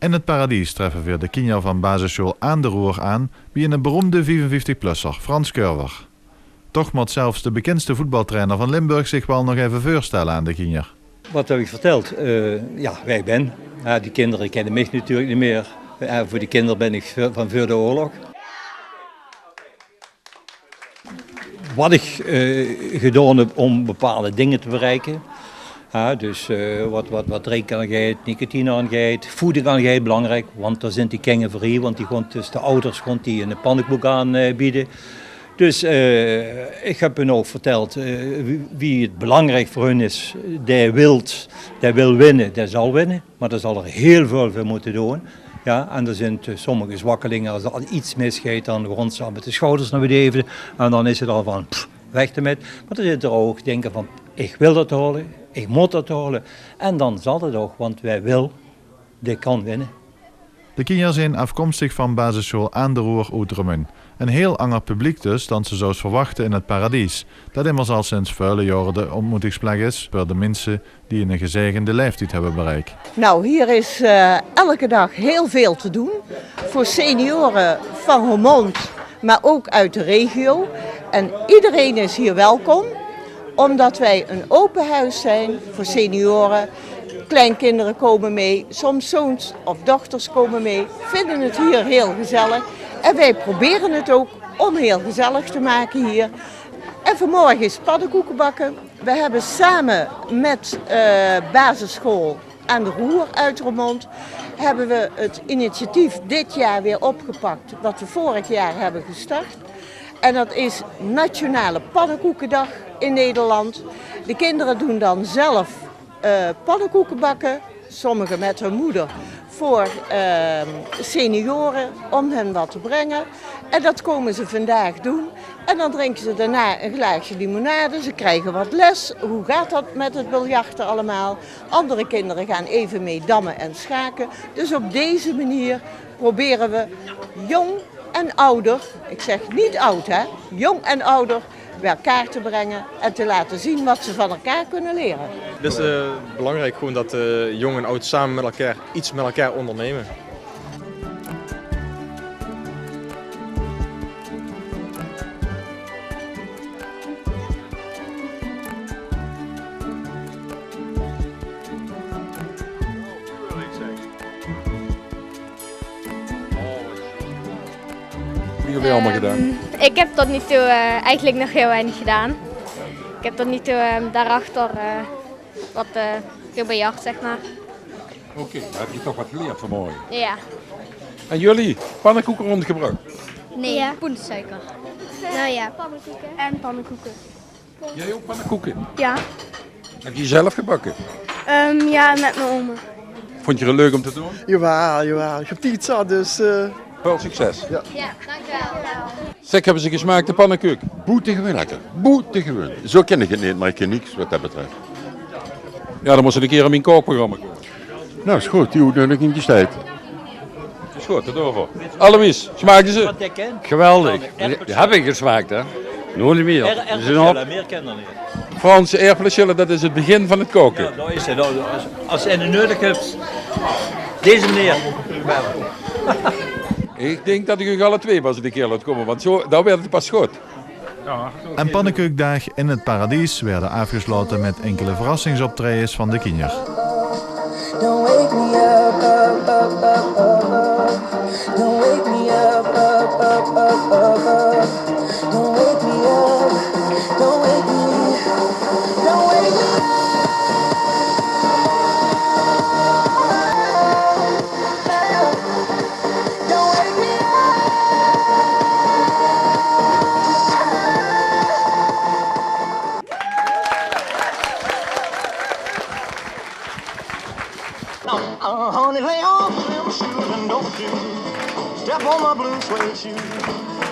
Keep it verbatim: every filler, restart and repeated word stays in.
In het Paradies treffe veer de kinjer van basissjool Aan de Roer aan bie 'ne beroemde viefenvieftig-plusser, Frans Curver. Toch mót zelfs de bekindste voetbaltrainer van Limburg zich waal nog effe veurstelle aan de kinjer. Wat heb ik verteld? Eh, ja, wie ik ben. Ja, die kinderen kennen mich natuurlijk niet meer. Ja, voor die kinderen ben ik v-, van voor de oorlog. Wat ik, eh, gedaan heb om bepaalde dingen te bereiken. Ja, dus, eh, wat, wat, wat drinken aangaat, nicotine aangaat, voeding aangaat, belangrijk, want daar zijn die kengen voor hier, want die gaan dus de ouders gaan die een pannenkoek aanbieden. Dus, eh, ik heb hun ook verteld, eh, wie, wie het belangrijk voor hun is. Die wilt, die wil winnen, die zal winnen. Maar daar zal er heel veel voor moeten doen. Ja, en er zijn, eh, sommige zwakkelingen, als er al iets misgaat, dan gaan ze al met de schouders naar beneden. En dan is het al van, pff, weg ermee. Maar er zitten er ook denken van, ik wil dat halen, ik moet dat halen. En dan zal het ook, want wij wil, die kan winnen. De kinjer zien afkomstig van basissjool Aan de Roer oet Remunj. Een heel anger publiek dus dan ze zouws verwachte in het Paradies, dat immers al sinds vele jaren de ontmoetingsplek is voor de mensen die een gezegende leeftijd hebben bereikt. Nou, hier is, eh, elke dag heel veel te doen voor senioren van Roermond, maar ook uit de regio. En iedereen is hier welkom, omdat wij een open huis zijn voor senioren. Kleinkinderen komen mee, soms zoons of dochters komen mee, vinden het hier heel gezellig. En wij proberen het ook om heel gezellig te maken hier. En vanmorgen is pannenkoeken bakken. We hebben samen met, eh, basisschool Aan de Roer uit Roermond hebben we het initiatief dit jaar weer opgepakt, wat we vorig jaar hebben gestart. En dat is Nationale Pannenkoekendag in Nederland. De kinderen doen dan zelf, eh, pannenkoeken bakken. Sommigen met hun moeder voor, ehm, senioren om hen wat te brengen. En dat komen ze vandaag doen. En dan drinken ze daarna een glaasje limonade. Ze krijgen wat les. Hoe gaat dat met het biljarten allemaal? Andere kinderen gaan even mee dammen en schaken. Dus op deze manier proberen we jong en ouder, ik zeg niet oud hè, jong en ouder, bij elkaar te brengen en te laten zien wat ze van elkaar kunnen leren. Het is, eh, belangrijk gewoon dat, eh, jong en oud samen met elkaar iets met elkaar ondernemen. Wat hebben jullie allemaal gedaan? Ehm, ik heb tot nu toe, eh, eigenlijk nog heel weinig gedaan. Ik heb tot nu toe, ehm, daarachter, eh, wat, eh, gebiljart, zeg maar. Oké, maar heb je toch wat geleerd vanmorgen? Ja. En jullie, pannenkoeken rondgebracht? Nee, ja. Poedersuiker. Nou ja. En pannenkoeken. Jij ook pannenkoeken? Ja. Heb je zelf gebakken? Ehm, ja, met mijn oma. Vond je het leuk om te doen? Jawel, jawel. Ik heb tijd zat, dus, eh. Veel succes. Ja. Ja, dankjewel. Zeg, hebben ze gesmaakt, de pannenkoek? Boetegewoon lekker. Boetegewoon. Zo ken ik het niet, maar ik ken niks wat dat betreft. Ja, dan moet ze een keer in mijn kookprogramma komen. Nou, is goed. Die uitnodiging die staat. Is goed, dat doen we. Alois, smaakte ze? Geweldig. Die heb ik gesmaakt, hè? Nog niet meer. Ze zijn op. Frans, aerpelsjille, dat is het begin van het koken. Ja, dat is het. Als, als je een nodig hebt, deze meneer. Ik denk dat ik u alle twee pas een keer laat komen, want zo, dan werd het pas goed. En Pannekoekdaag in het Paradies werden afgesloten met enkele verrassingsoptredens van de kinjer. Don't wake me up, up, up, up, up, up. Don't wake me up, up, up, up, up, up. Don't wake me up. Don't wake me, don't wake me up. Don't wake me up. Now, uh, honey, lay off them shoes and don't you step on my blue suede shoes.